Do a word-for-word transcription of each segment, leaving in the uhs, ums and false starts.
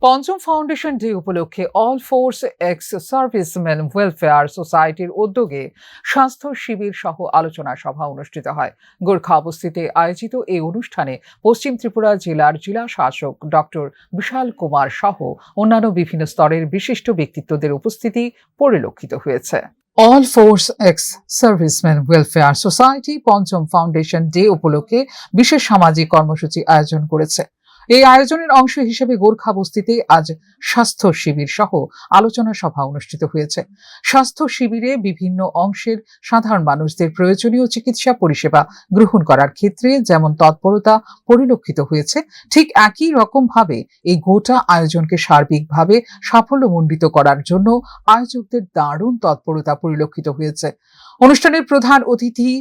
পঞ্চম foundation day উপলক্ষে all force ex serviceman welfare সোসাইটির উদ্যোগে স্বাস্থ্য শিবির সহ আলোচনা সভা অনুষ্ঠিত হয়। গোর্খা উপস্থিতিতে আয়োজিত এই অনুষ্ঠানে পশ্চিম ত্রিপুরা জেলার জেলা শাসক ডক্টর বিশাল কুমার সহ অন্যান্য বিভিন্ন স্তরের বিশিষ্ট ব্যক্তিত্বদের উপস্থিতি পরিলক্ষিত হয়েছে। All force ex serviceman welfare society পঞ্চম ফাউন্ডেশন ডে উপলক্ষে বিশেষ সামাজিক কর্মসূচি আয়োজন করেছে। এই আয়োজনের অংশ হিসেবে গোর্খা বস্তিতে আজ স্বাস্থ্য শিবির সহ আলোচনা সভা অনুষ্ঠিত হয়েছে। স্বাস্থ্য শিবিরে বিভিন্ন অংশের সাধারণ মানুষদের প্রয়োজনীয় চিকিৎসা পরিষেবা গ্রহণ করার ক্ষেত্রে যেমন তৎপরতা পরিলক্ষিত হয়েছে, ঠিক একই রকম ভাবে এই গোটা আয়োজনকে সার্বিকভাবে সাফল্যমণ্ডিত করার জন্য আয়োজকদের দারুণ তৎপরতা পরিলক্ষিত হয়েছে। অনুষ্ঠানের প্রধান অতিথি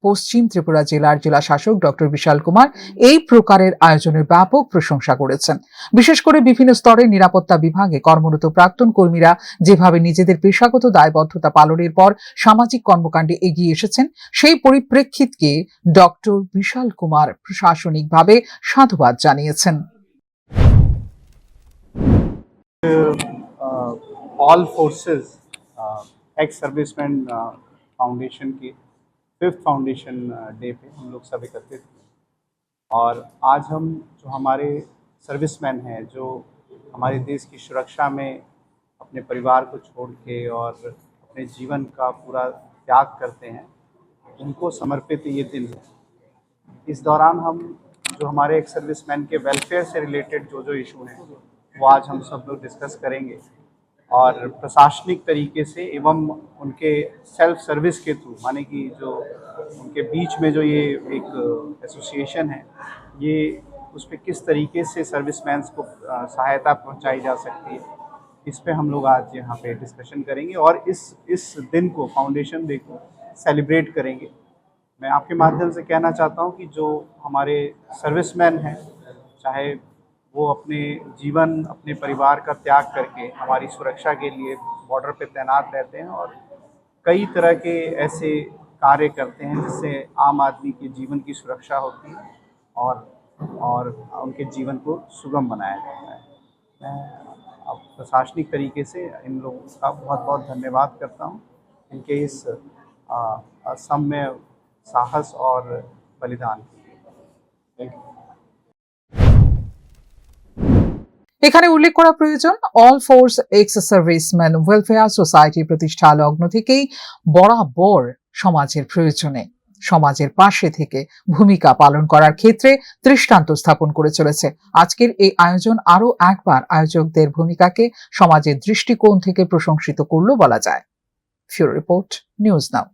পশ্চিম ত্রিপুরা জেলার জেলা শাসক ডক্টর বিশাল কুমার এই প্রকারের আয়োজনের ব্যাপক প্রশংসা করেছেন। বিশেষ করে বিভিন্ন স্তরে নিরাপত্তা বিভাগে কর্মরত প্রাক্তন কর্মীরা যেভাবে নিজেদের পেশাগত দায়বদ্ধতা পালনের পর সামাজিক কর্মকাণ্ডে এগিয়ে এসেছেন, সেই পরিপ্রেক্ষিতকে ডক্টর বিশাল কুমার প্রশাসনিকভাবে সাধুবাদ জানিয়েছেন। All forces ex serviceman foundation के फिफ्थ फाउंडेशन डे पे हम लोग सब एकत्रित हुए और आज हम जो हमारे सर्विसमैन हैं, जो हमारे देश की सुरक्षा में अपने परिवार को छोड़ के और अपने जीवन का पूरा त्याग करते हैं, उनको समर्पित ये दिन है। इस दौरान हम जो हमारे एक्स सर्विसमैन के वेलफेयर से रिलेटेड जो जो इशू हैं, वो आज हम सब लोग डिस्कस करेंगे और प्रशासनिक तरीके से एवं उनके सेल्फ सर्विस के थ्रू, माने कि जो उनके बीच में जो ये एक एसोसिएशन है, ये उस पर किस तरीके से सर्विसमैन्स को सहायता पहुंचाई जा सकती है, इस पे हम लोग आज यहाँ पे डिस्कशन करेंगे और इस इस दिन को, फाउंडेशन डे को सेलिब्रेट करेंगे। मैं आपके माध्यम से कहना चाहता हूँ कि जो हमारे सर्विसमैन हैं, चाहे वो अपने जीवन, अपने परिवार का त्याग करके हमारी सुरक्षा के लिए बॉर्डर पे तैनात रहते हैं और कई तरह के ऐसे कार्य करते हैं जिससे आम आदमी के जीवन की सुरक्षा होती है और और उनके जीवन को सुगम बनाया जाता है। मैं अब प्रशासनिक तरीके से इन लोगों का बहुत बहुत धन्यवाद करता हूँ, इनके इस असम्य साहस और बलिदान के लिए। এখানে উল্লেখ করা প্রয়োজন, all force ex serviceman welfare society প্রতিষ্ঠা লগ্ন থেকেই বরাবর সমাজের প্রয়োজনে সমাজের পাশে থেকে ভূমিকা পালন করার ক্ষেত্রে দৃষ্টান্ত স্থাপন করে চলেছে। আজকের এই আয়োজন আরও একবার আয়োজকদের ভূমিকাকে সমাজের দৃষ্টিকোণ থেকে প্রশংসিত করল বলা যায়। ফিউরো রিপোর্ট, নিউজ নাও।